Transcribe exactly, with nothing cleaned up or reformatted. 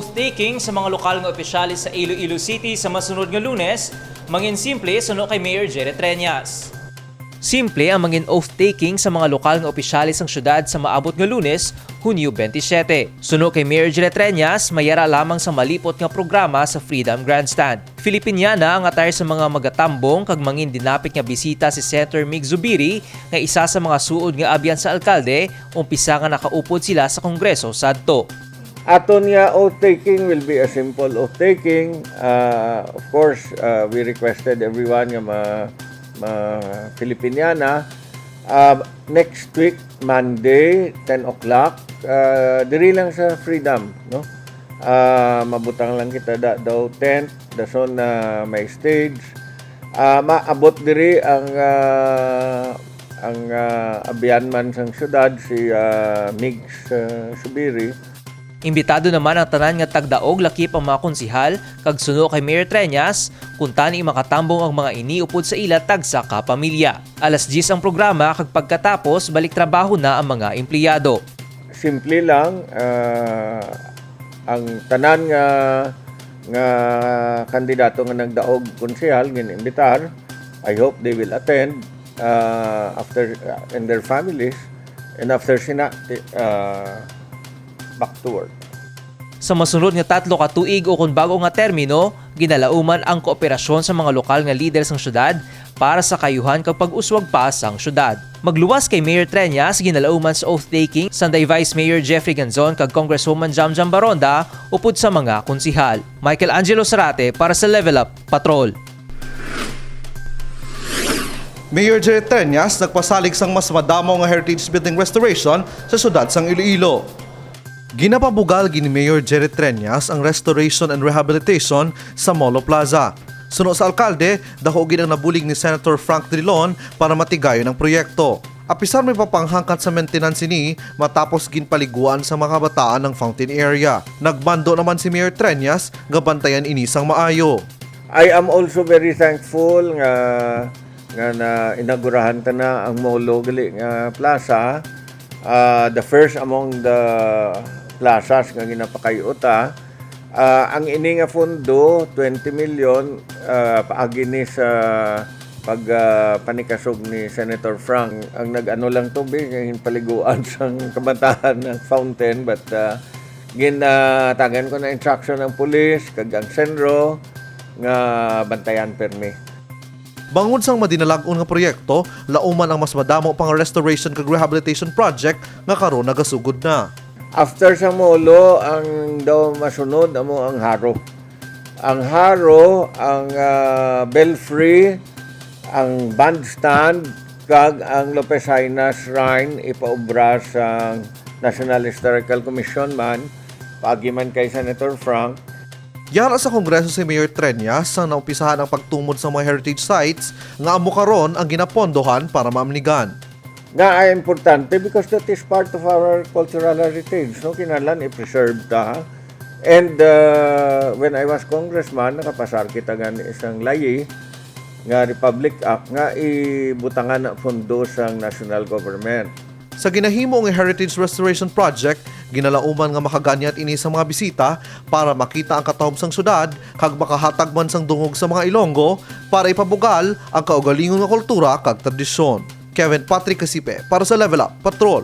Oath-taking sa mga lokal nga opisyales sa Iloilo City sa masunod nga Lunes, mangin simple suno kay Mayor Jerry Treñas. Simple ang mangin oath-taking sa mga lokal nga opisyales sang syudad sa maabot nga Lunes, Hunyo twenty-seven. Suno kay Mayor Jerry Treñas, may yara lamang sa malipot nga programa sa Freedom Grandstand. Filipiniana ang attire sa mga magatambong kag mangin dinapit nga bisita si Senator Mig Zubiri nga isa sa mga suod nga abyan sa alkalde, umpisa nga nakaupod sila sa Kongreso sadto. Aton nga oath-taking will be a simple oath-taking. Uh, of course, uh, we requested everyone nga ma, ma Filipiniana. Uh, next week, Monday, ten o'clock, uh, diri lang sa Freedom, no? Uh, mabutang lang kita da, daw tent, dason na may stage. Uh, maabot diri ang uh, ang uh, abyan man sang syudad, si uh, Migs uh, Subiri. Imbitado naman ang tanan nga tagdaog lakip ang mga konsihal kag suno kay Mayor Treñas, kuntani makatambong ang mga ini upod sa ila tagsa ka pamilya. Alas diyes ang programa kag pagkatapos balik trabaho na ang mga empleyado. Simple lang, ah, ang tanan nga nga kandidato nga nagdaog konsihal gin-imbitar. I hope they will attend ah, after ah, and their families, and after sina ti- ah, back to work. Sa masunod nga tatlo ka tuig ukon bag-o nga termino, ginalauman ang kooperasyon sa mga lokal nga lider sang syudad para sa kaayuhan kag pag-uswag pa sang syudad. Magluwas kay Mayor Treñas, ginalauman sa oath-taking sanday Vice Mayor Jeffrey Ganzon kag Congresswoman Jamjam Baronda upod sa mga konsihal. Michael Angelo Sarate para sa Level Up Patrol. Mayor Jerry Treñas nagpasalig sang mas madamo nga heritage building restoration sa syudad sang Iloilo. Ginapabugal gid ni Mayor Jerry Treñas ang restoration and rehabilitation sa Molo Plaza. Suno sa alkalde, daku gid ang nabulig ni Senator Frank Drilon para matigayon ang proyekto. Apisar may papanghangkat sa maintenance ini matapos ginpaliguan sa mga kabataan ang fountain area. Nagbando naman si Mayor Treñas nga bantayan ini sang maayo. I am also very thankful nga nga na-inaugurahan ta na ang Molo gali nga plaza, ah, the first among the plazas nga ginapakay-o ta. Ah, ang ini nga pondo, twenty million, ah, paagi ni sa pag, ah, panikasog ni Senator Frank. Ang nag-ano lang to, bi, nga ginpaliguan sang kabataan ang fountain, but, ah, ginatagan ko na instruction ang pulis kag ang senro nga bantayan permi. Bangod sang madinalag-on nga proyekto, lauman ang mas madamo pa nga restoration kag rehabilitation project nga karon nagasugod na. After sa Molo, ang daw masunod amo ang Haro. Ang Haro, ang, ah, belfry, ang bandstand, kag ang Lopez Jaena Shrine ipaobra sa National Historical Commission man, paagi man kay Senator Frank. Yara sa Kongreso si Mayor Treñas sang naumpisahan ang pagtumod sa mga heritage sites nga amo karon ang ginapondohan para maamnigan. Nga ay importante because that is part of our cultural heritage, no? Kinahanglan i-preserve ta. And uh, when I was congressman, nakapasar kita gani isang layi nga Republic Act nga ibutangan na pondo sang national government. Sa ginahimo nga Heritage Restoration Project, ginalauman nga makaganyat ini sa mga bisita para makita ang katahom sang syudad kag makahatag man sang dungog sa mga Ilonggo para ipabugal ang kaugalingon nga kultura kag tradisyon. Kevin Patrick Casipe para sa Level Up Patrol.